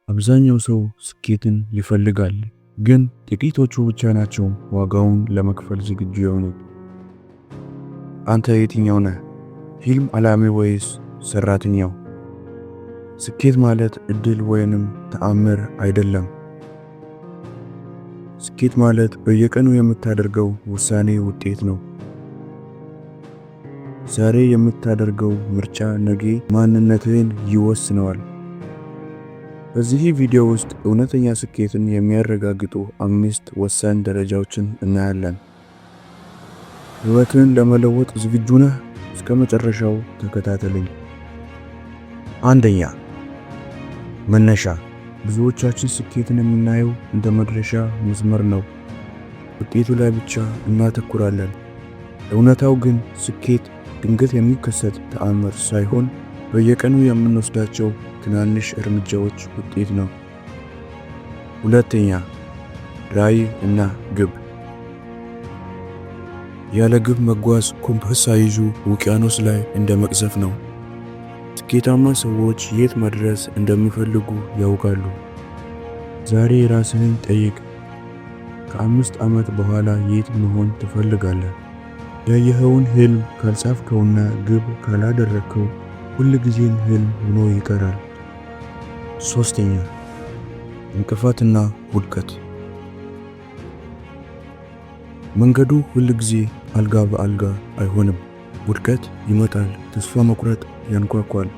አብዛኛው ሰው ስኬትን ይፈልጋል፣ ግን ጥቂቶቹ ብቻ ናቸው ዋጋውን ለመክፈል ዝግጁ የሆኑት። አንተ የትኛው ነህ? ህልም አላሚ ወይስ ሰራተኛው? ስኬት ማለት እድል ወይንም ተአምር አይደለም። ስኬት ማለት በየቀኑ የምታደርገው ውሳኔ ውጤት ነው። ዛሬ የምታደርገው ምርጫ ነገ ማንነትህን ይወስነዋል። በዚህ ቪዲዮ ውስጥ እውነተኛ ስኬትን የሚያረጋግጡ አምስት ወሳኝ ደረጃዎችን እናያለን። ሕይወትህን ለመለወጥ ዝግጁ ነህ? እስከ መጨረሻው ተከታተለኝ። አንደኛ፣ መነሻ። ብዙዎቻችን ስኬትን የምናየው እንደ መድረሻ መስመር ነው። ውጤቱ ላይ ብቻ እናተኩራለን። እውነታው ግን ስኬት ድንገት የሚከሰት ተአምር ሳይሆን በየቀኑ የምንወስዳቸው ትናንሽ እርምጃዎች ውጤት ነው። ሁለተኛ፣ ራዕይ እና ግብ። ያለ ግብ መጓዝ ኮምፓስ ሳይዙ ውቅያኖስ ላይ እንደ መቅዘፍ ነው። ስኬታማ ሰዎች የት መድረስ እንደሚፈልጉ ያውቃሉ። ዛሬ ራስህን ጠይቅ፣ ከ5 ዓመት በኋላ የት መሆን ትፈልጋለህ? ያየኸውን ህልም ካልጻፍከውና ግብ ካላደረግከው ሁልጊዜም ህልም ሆኖ ይቀራል። ሶስተኛ፣ እንቅፋትና ውድቀት። መንገዱ ሁልጊዜ አልጋ በአልጋ አይሆንም። ውድቀት ይመጣል፣ ተስፋ መቁረጥ ያንኳኳል።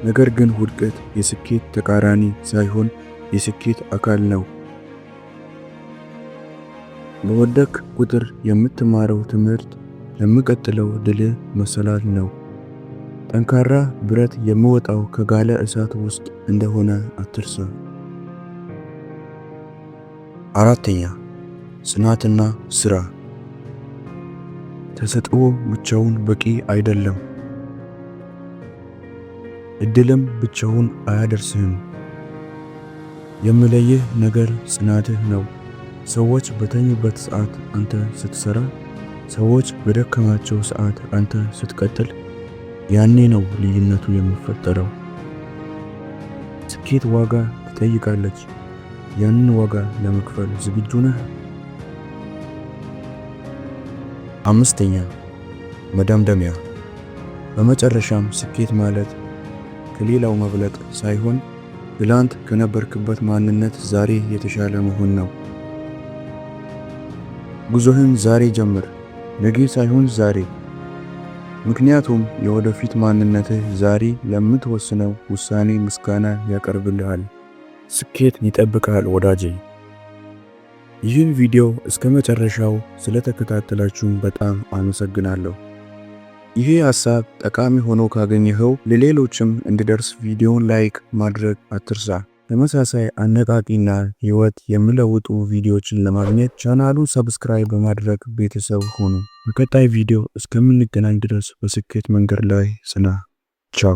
ነገር ግን ውድቀት የስኬት ተቃራኒ ሳይሆን የስኬት አካል ነው። በወደቅክ ቁጥር የምትማረው ትምህርት ለሚቀጥለው ድልህ መሰላል ነው። ጠንካራ ብረት የሚወጣው ከጋለ እሳት ውስጥ እንደሆነ አትርሳ። አራተኛ፣ ጽናትና ስራ። ተሰጥኦ ብቻውን በቂ አይደለም። እድልም ብቻውን አያደርስህም። የሚለይህ ነገር ጽናትህ ነው። ሰዎች በተኙበት ሰዓት አንተ ስትሰራ፣ ሰዎች በደከማቸው ሰዓት አንተ ስትቀጥል፣ ያኔ ነው ልዩነቱ የሚፈጠረው። ስኬት ዋጋ ትጠይቃለች። ያንን ዋጋ ለመክፈል ዝግጁ ነህ? አምስተኛ፣ መደምደሚያ። በመጨረሻም ስኬት ማለት ከሌላው መብለጥ ሳይሆን ትላንት ከነበርክበት ማንነት ዛሬ የተሻለ መሆን ነው። ጉዞህን ዛሬ ጀምር፣ ነገ ሳይሆን ዛሬ። ምክንያቱም የወደፊት ማንነትህ ዛሬ ለምትወስነው ውሳኔ ምስጋና ያቀርብልሃል። ስኬት ይጠብቅሃል ወዳጄ። ይህን ቪዲዮ እስከ መጨረሻው ስለተከታተላችሁን በጣም አመሰግናለሁ። ይህ ሀሳብ ጠቃሚ ሆኖ ካገኘኸው ለሌሎችም እንዲደርስ ቪዲዮውን like ማድረግ አትርሳ። ተመሳሳይ አነቃቂና ህይወት የሚለውጡ ቪዲዮዎችን ለማግኘት ቻናሉን subscribe በማድረግ ቤተሰብ ሁኑ። በቀጣይ ቪዲዮ እስከምንገናኝ ድረስ በስኬት መንገድ ላይ ጽና። ቻው።